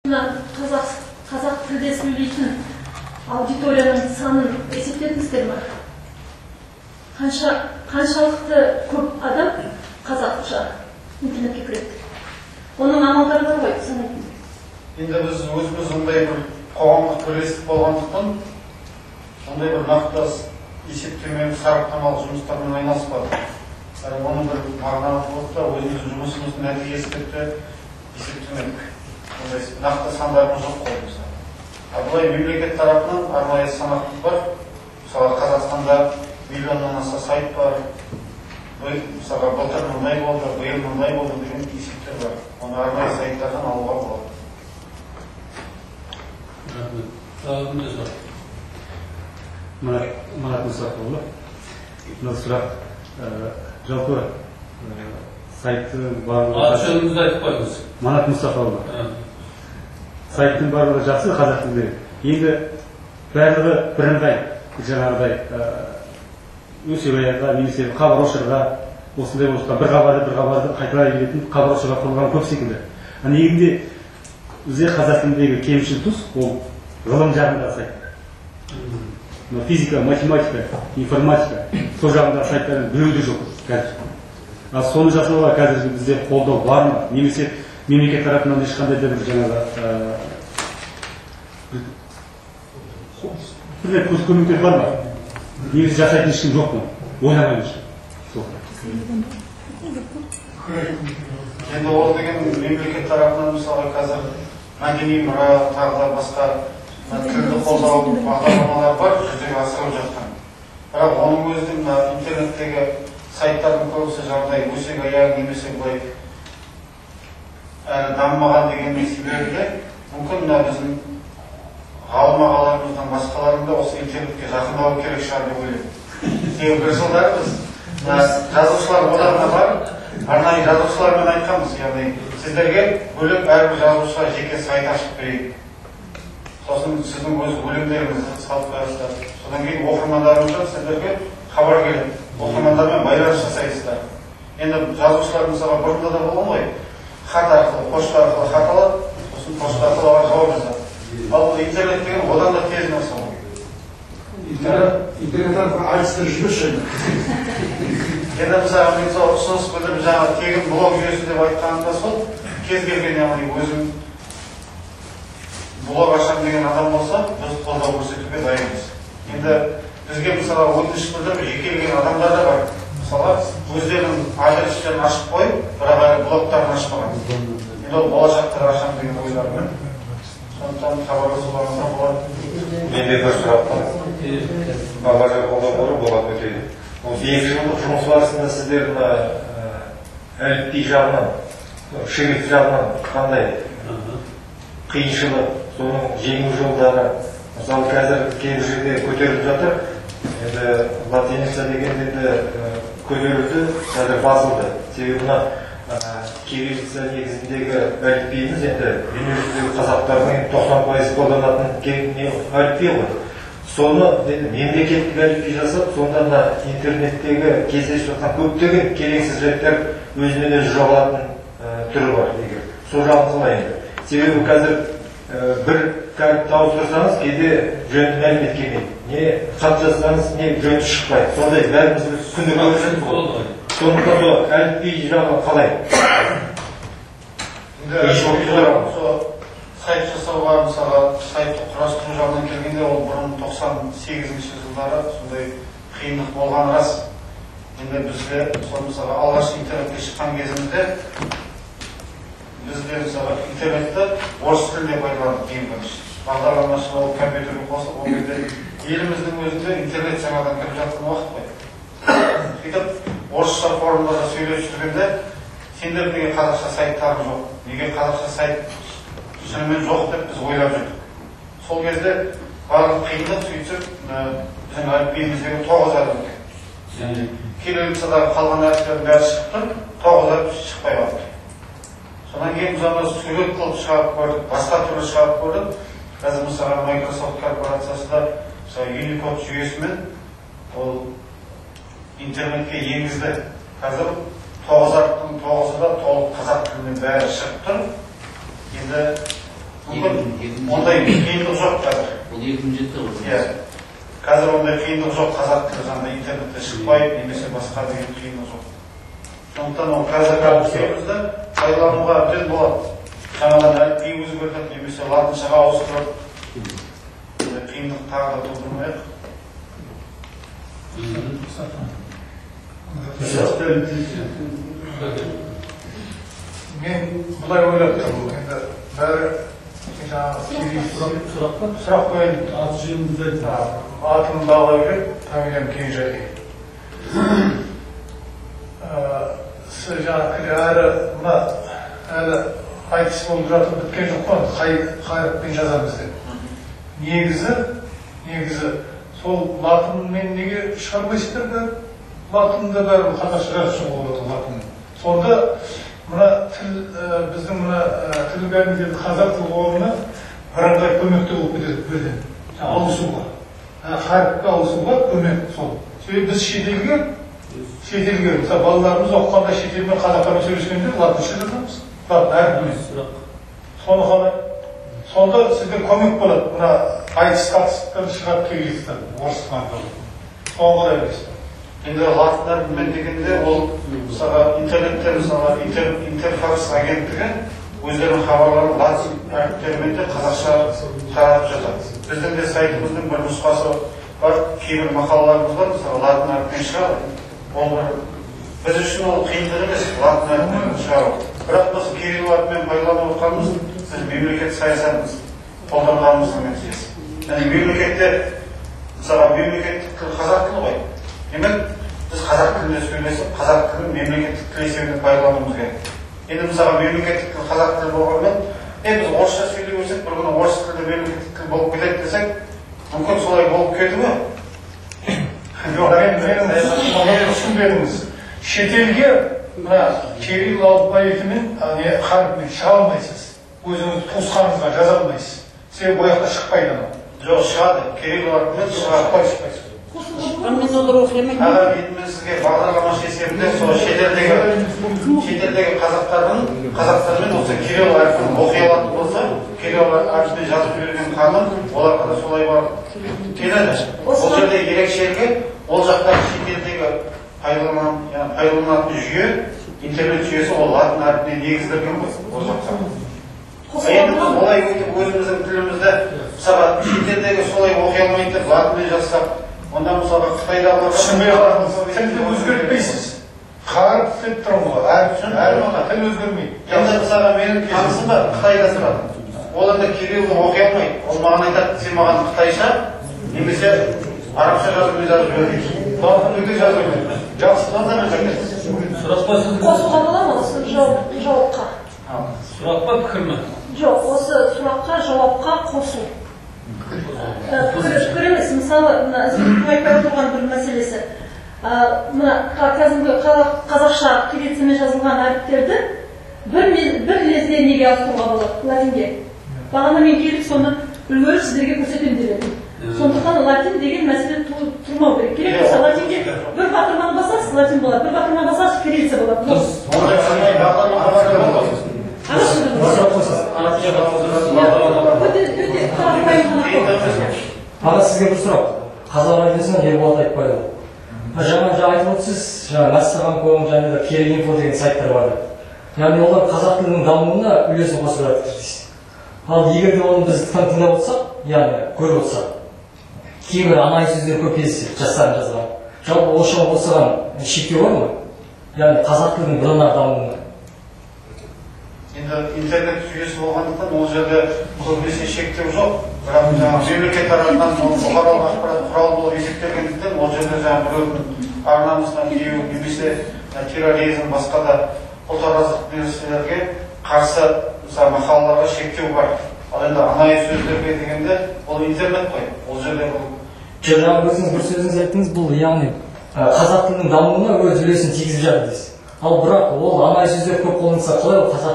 Мына қазақ тілде сөйлейтін аудиторияның санын есептедіңіздер ме? Қаншалықты көп адам қазақша интернетке кіреді? Оның амалдары бар ғой, санайтын. Енді біз өзіміз ондай бір қоғамдық бірлестік болғандықтан, ондай бір нақты есептеумен, сараптамалық жұмыстармен айналыспадық. Әрі оның бір мағыналы да өзіміздің жұмысымыздың нәтижесі деп те есептемедік. Ондай нақты сандарымыз жоқ қой мысалы. Ал былай мемлекет тарапынан арнайы санақ бар. Мысалы, Қазақстанда миллионнан аса сайт бар. Мысалға, былтыр мындай болды, биыл мындай болды деген есептер бар. Оны арнайы сайттардан алуға болады. Рахмет. Тағы кімде сұрақ? Марат Мұсақұлы. Мына сұрақ, жалпы сайттың барлығы... Аты жөніңізді айтып қойыңыз. Марат Мұсақұлы. Сайттың барлығы жақсы қазақ тілінде. Енді барлығы бірыңғай, жаңағыдай өсек-аяңға немесе хабар-ошарға осындай болып жатқан бір хабарды қайталай беретін хабар-ошарға құрылған көп секілді. Ал негізінде бізде қазақ тіліндегі кемшіл тұс ол ғылым жағындағы сайттар. Физика, математика, информатика сол жағындағы сайттардың біреуі де жоқ қазір. Ал соны жасауға қазір бізде қолдау бар ма? Немесе мемлекет тарапынан ешқандай да бір жаңағы бір көмектер бар ма? Негізі жасайтын ешкім жоқ қой, ойламаймын ешкім. Сол. Енді ол деген мемлекет тарапынан мысалға қазір мәдени мұра тағы да басқа тілді қолдау бағдарламалар бар, жүзеге асырып жатқан. Бірақ оның өзі мына интернеттегі сайттардың көбісі жаңағыдай өсек аяң немесе былай әлі дамымаған дегеннің себебі де мүмкін мына біздің ғалым ағаларымыздың басқаларының да осы интернетке жақындауы керек шығар деп ойлаймын. Себебі бір жылдары біз мына жазушылар одағына барып, арнайы жазушылармен айтқанбыз, яғни сіздерге бөлек әрбір жазушыға жеке сайт ашып берейік. Сосын сіздің өз өлеңдеріңізді салып қоясыздар. Содан кейін оқырмандарыңыздан сіздерге хабар келеді. Оқырмандармен байланыс жасайсыздар. Енді жазушылар мысалға бұрында да болған ғой, хат арқылы, пошта арқылы хат алады, сосын пошта арқылы оған жауап жазады. Ал бұл интернет деген одан да тез нәрсе ғой. Интернет арқылы айтыстырып жүрші. Енді мысалға мен сол ұсыныс білдіріп, жаңа тегін блог жүйесі деп айтқанымда сол, кез келген яғни өзім блог ашамын деген адам болса, біз қолдау көрсетуге дайынбыз. Енді бізге мысалға өтініш білдіріп жекелеген адамдар да бар. Мысалға өздерінің адрестерін ашып қойып, бірақ әлі блогтарын ашпаған. Енді ол болашақта ашамын деген ойлармен. Сондықтан хабарласуларыңызға болады. Менде бір сұрақ бар. Бағдарша қолдау қоры болады өтеді. Осы 2 жылдық жұмыс барысында сіздер мына әліпби жағынан, шрифт жағынан қандай қиыншылық, соның жеңу жолдары, мысалы қазір кейбір жерде көтеріліп жатыр. Енді латиница деген енді көтерілді, қазір басылды. Себебі мына кириллица негізіндегі әліпбиіміз енді дүниежүзіндегі қазақтардың 90% қолданатын әліпби ғой. Соны енді мемлекеттік әліпби жасап, сонда мына интернеттегі кездесіп жатқан көптеген келеңсіз жайттар өзінен өзі жоғалатын түрі бар егер. Сол жағын қалай енді? Себебі қазір бір кәріпті ауыстырсаңыз, кейде жөнді мәлімет келмейді. Не хат жазсаңыз, не жөнді шықпайды. Сондай бәріміз күнде көріп жүрміз ғой. Сондықтан сол әліпби жағы қалай? Енді сол сайт жасауға, мысалға, сайтты құрастыру жағынан келгенде, ол бұрын 98 жылдары сондай қиындық болған рас. Енді бізде сол мысалға алғаш интернетке шыққан кезімізде бізде мысалға интернетті орыс тілінде пайдаландық ең бірінші. Бағдарламашы болып компьютерге қосып, ол кезде еліміздің өзінде интернет жаңадан кіріп жатқан уақыт қой. Сөйтіп орысша форумдарда сөйлесіп жүргенде, сендер неге қазақша сайттарың жоқ, неге қазақша сайт шынымен жоқ деп біз ойлап жүрдік. Сол кезде барлық қиындық сөйтсек, біздің әліпбиіміздегі 9 әріп екен. Яғни кириллицадағы қалған әріптердің бәрі шығып тұр, 9 әріп шықпай қалды. Содан кейін біз оны сурет қылып шығарып көрдік, басқа түрлі шығарып көрдік. Қазір мысалға Microsoft корпорациясы да мысалы Unicode жүйесімен ол интернетке енгізді. Қазір 9 әріптің 9-ы да толық қазақ тілімен бәрі шығып тұр. Енді Мүмкін ондай қиындық жоқ қазір. Ол 2007 ғой. Иә. Қазір ондай қиындық жоқ, қазақ тілі жаңағыдай интернетте шықпайды немесе басқа деген қиындық жоқ. Сондықтан ол қазіргі жүйемізді пайдалануға әбден болады. Жаңадан әліпби өзгертіп немесе латыншаға ауыстырып қиындық тағы да тудырмайық. Мен былай ойлап тұрмын, енді бәрі жаңағы сұрақ қояйын. Атым Бағлабек, фамилиям Кенжеғали. Сіз жаңағы әлі мына әлі айтыс болып жатып біткен жоқ қой, қай қаріппен жазамыз деп. Негізі сол латынмен неге шығармайсыздар бәрі? Латынды бәрі қазақша жазып шығуға болады латынмен. Сонда мына тіл, біздің мына тіл комитеті қазақ тіл қоғамына бірыңғай көмекті болып кетеді бірден. Ауысуға, қаріпке ауысуға көмек сол. Себебі біз шетелге, мысалы балаларымыз оқығанда шетелмен қазақтармен сөйлескенде латынша жазамыз, латын әрпімен. Соны қалай? Сонда сізге көмек болады. Мына айтыс тартыстан шығады кириллицадан, орыстан. Соны қалай білесіз? Енді латын әрпімен дегенде ол мысалға интернетте, мысалға Интерфакс агенттігі өздерінің хабарларын латын әріптерімен де қазақша таратып жатады. Біздің де сайтымыздың бір нұсқасы бар, кейбір мақалаларымыз бар, мысалы латын әрпімен шығады. Ол бір біз үшін ол қиындық емес латын әрпімен шығару. Бірақ біз кирилл әрпімен пайдаланып отқанымыз біз мемлекет саясатын қолданғанымыздың нәтижесі. Яғни мемлекетте, мысалға мемлекеттік тіл қазақ тілі ғой. Демек, біз қазақ тілінде сөйлесіп, қазақ тілін мемлекеттік тіл есебінде пайдалануымыз керек. Енді мысалға мемлекеттік тіл қазақ тілі болғанмен, біз орысша сөйлей берсек, бір күні орыс тілі мемлекеттік тіл болып кетеді десек, мүмкін солай болып кетті ме? Жоқ, мен түсінбедіңіз. Шетелге мына кирилл алфавитімен, қаріппен шыға алмайсыз. Өзіңіз туысқаныңызға жаза алмайсыз. Себебі ол жақта шықпайды анау. Жоқ, шығады. Кирилл әрпімен шығады. Шықпайды. Мен олар оқи алмаймын. Аға, енді мен сізге бағдарламашы есебінде сол шетелдегі қазақтармен осы кирилл әрпін оқи алатын болса, кирилл әрпімен жазып жіберген ханым оларға да солай барып келеді. Бұл жерде ерекшелігі ол жақтағы шетелдегі пайдаланатын жүйе, интернет жүйесі ол латын әрпіне негізделген ғой ол жақта. Енді біз олай өйтіп өзіміздің тілімізді мысалға шетелдегі солай оқи алмайды деп латынмен жазсақ, онда мысалға қытайдағылар түсінбей қаласыз. Тілді өзгертпейсіз. Қаріп деп тұрмын ғой. Әріп тіл өзгермейді. Енді мысалға менің танысым бар, Қытайда тұрады. Ол енді кириллді оқи алмайды. Ол маған айтады, сен маған қытайша немесе арабша жазумен жазып жібер дейді. Латынды жазу керек. Жақсы. Сонда мен айтамын. Сұрақ па сізге? Қосуға бола ма осы жауапқа? Сұрақ па, пікір ме? Жоқ, осы сұраққа жауапқа қосу. Пікір емес, мысалы, мына айтпай отырған бір мәселесі. Мына кәдімгі қазақша кириллицамен жазылған әріптерді бір лезде неге ауыстыруға болады, латинге. Бағана мен келіп соны үлгеріп сіздерге көрсетемін деп едім. Сондықтан латин деген мәселе тұрмау керек. Керек болса латинге бір батырманы басасыз, латин болады, бір батырманы басасыз, кириллица болады. Аға, сізге бір сұрақ. Қазақ радиосынан Ерболат Айтбайұлы. Жаңа айтып отырсыз, жаңа мәссаған.ком және де Керек инфо деген сайттар бар деп. Яғни олар қазақ тілінің дамуына үлесін қосып жатыр дейсіз. Ал егер де оны біз тыңдап отырсақ, яғни көріп отырсақ, кейбір анайы сөздер көп кездеседі, жастардың жазған. Жалпы осыған шектеу бар ма? Яғни қазақ тілінің бұдан ары дамуына. Енді интернет жүйесі болғандықтан ол жерде көбінесе шектеу жоқ. Бірақ жаңағы мемлекет тарапынан ол бұқаралық ақпарат құралы болып есептелгендіктен ол жерде жаңағы біреудің ар намысына тию немесе терроризм, басқа да ұлтараздық нәрселерге қарсы мысалы мақалаларға шектеу бар. Ал енді анайы сөздерге дегенде ол интернет қой. Ол жерде бұл жаңа өзіңіз бір сөзіңіз айттыңыз, бұл яғни қазақ тілінің дамуына өз үлесін тигізіп жатыр дейсіз. Ал бірақ ол анайы сөздер көп қолданылса қалай ол қазақ